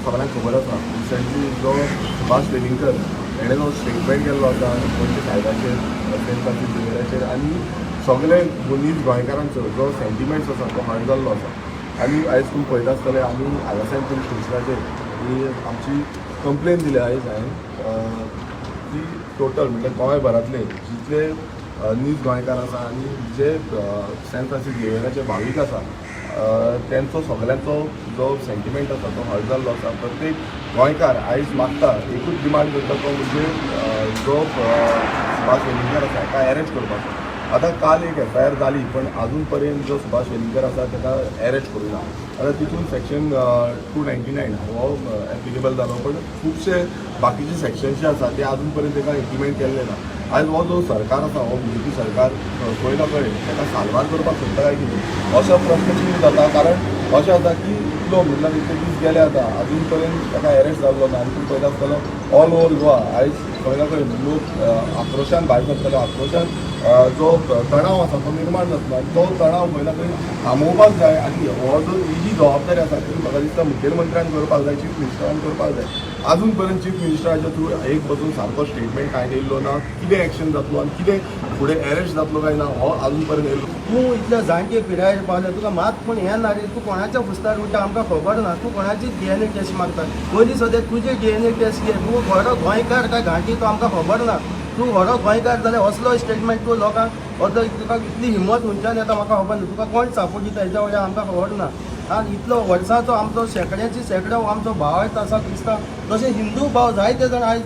सगळ्यांक खबर आसा, रिसंटली जो सुभाष वेलिंगकर हेणें जो स्टेटमेंट केल्लो आसा गोंयच्या सायबाचेर, सेंट फ्रांसीस झेवियराचेर, आनी सगळे नीज गोंयकारांचो जो सेंटिमेंट्स आसा तो हर्ट जाल्लो आसा. आनी आयज तुमी पळयता आसतले, आमी आगासाहेब पुलीस स्टेशनाचेर ही आमची कंप्लेन दिल्या आयज हांवें की टोटल म्हणजे गोंयभरांतले जितले नीज गोंयकार आसा आनी जे सेंट फ्रांसीस झेवियराचे भावीक आसा, तेंचो सगल्यांचो जो सेंटिमेंट आसा तो हर्ट जाल्लो आसा. प्रत्येक गोंयकार आयज मागता, एकूच डिमांड करता, तो म्हणजे जो सुभाष वेलिंगकर आसा ताका एरेस्ट करपाचो. आतां काल एक एफआयआर जाली, पण अजून पर्यंत जो सुभाष वेलिंगकर आसा ताका एरेस्ट करूं ना. आतां तितून सेक्शन 299 हो एप्लिकेबल जालो, पण खुबशे बाकीचे सेक्शन जे आसा ते अजून पर्यंत ताका इम्प्लिमेंट केल्ले ना. आयज हो जो सरकार आसा, हो बीजेपी सरकार, खंय ना खंय ताका साल्वार करपाक सोदता काय कितें असो प्रश्न चिन्ह जाता. कारण अशें आसा की इतलो म्हणल्यार इतले दीस गेले, आतां अजून पर्यंत ताका एरेस्ट जाल्लो ना. आनी तूं पळयता आसतलो, ऑल ओवर गोवा आयज खंय ना खंय लोक आक्रोशान भायर सरतले. आक्रोशान जो तणाव आसा तो निर्माण जातलो आनी तो तणाव खंय ना खंय थांबोवपाक जाय. आनी हो जो ही जी जबाबदारी आसा ती म्हाका दिसता मुखेलमंत्र्यान करपाक जाय, चीफ मिनिस्टरान करपाक जाय. अजून पर्यंत चीफ मिनिस्टराच्या थ्रू एक बसून सारको स्टेटमेंट कांय येयल्लो ना. कितें एक्शन जातलो आनी कितें फुडें एरेस्ट जातलो काय ना हो अजून पर्यंत येयलो. तूं इतल्या जाणटे पिरायेर पावल्या, तुका मात पूण हें ना रे. तूं कोणाच्या फुस्तार उरता आमकां खबर ना. तूं कोणाची डीएनए टेस्ट मागता? पयलीं सद्या तुजे डीएनए टेस्ट घे. तूं खरो गोंयकार काय घांटी तो आमकां खबर ना. तूं खरो गोंयकार जाल्यार असलो स्टेटमेंट तूं लोकांक असलो, तुका इतली हिंमत खंयच्यान येता म्हाका खबर ना. तुका कोण सपोर्ट दिता हेच्या वयल्यान आमकां खबर ना. आनी इतलो वर्साचो आमचो, शेंकड्याची शेंकडो आमचो भाव आसा क्रिस्तांव, तशें हिंदू भाव जायते जाण आयज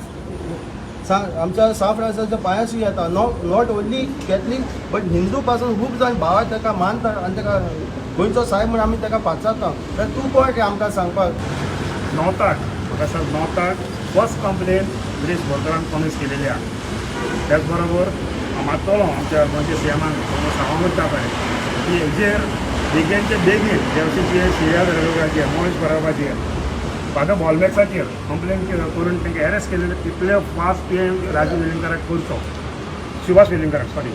आमच्या सा फ्रांसाच्या पांयाशी येता. Not only Catholic but Hindu पासून खूब जाण भावा ताका मानता आनी ताका गोंयचो सायब म्हूण आमी ताका पाचारता. तर तूं कोण रे आमकां सांगपाक? 9 ताक म्हाका दिसता 9 ताक फर्स्ट कंप्लेन गिरीश बोरकारान कॉमेस केलेली आहा. त्याच बरोबर हांव मागतलो आमच्या गोंयच्या सीएमान, सांगूंक वता पळय की हेजेर बेगीनचे बेगीन जे अशें जे शिया धरपाचेर, महेश परबाचेर, फादर बॉलमॅक्साचेर कंप्लेन करून तांकां एरेस्ट केलेले, तितले फास्ट ते राजू वेलिंगकाराक करचो, सुभाष वेलिंगकाराक, सॉरी.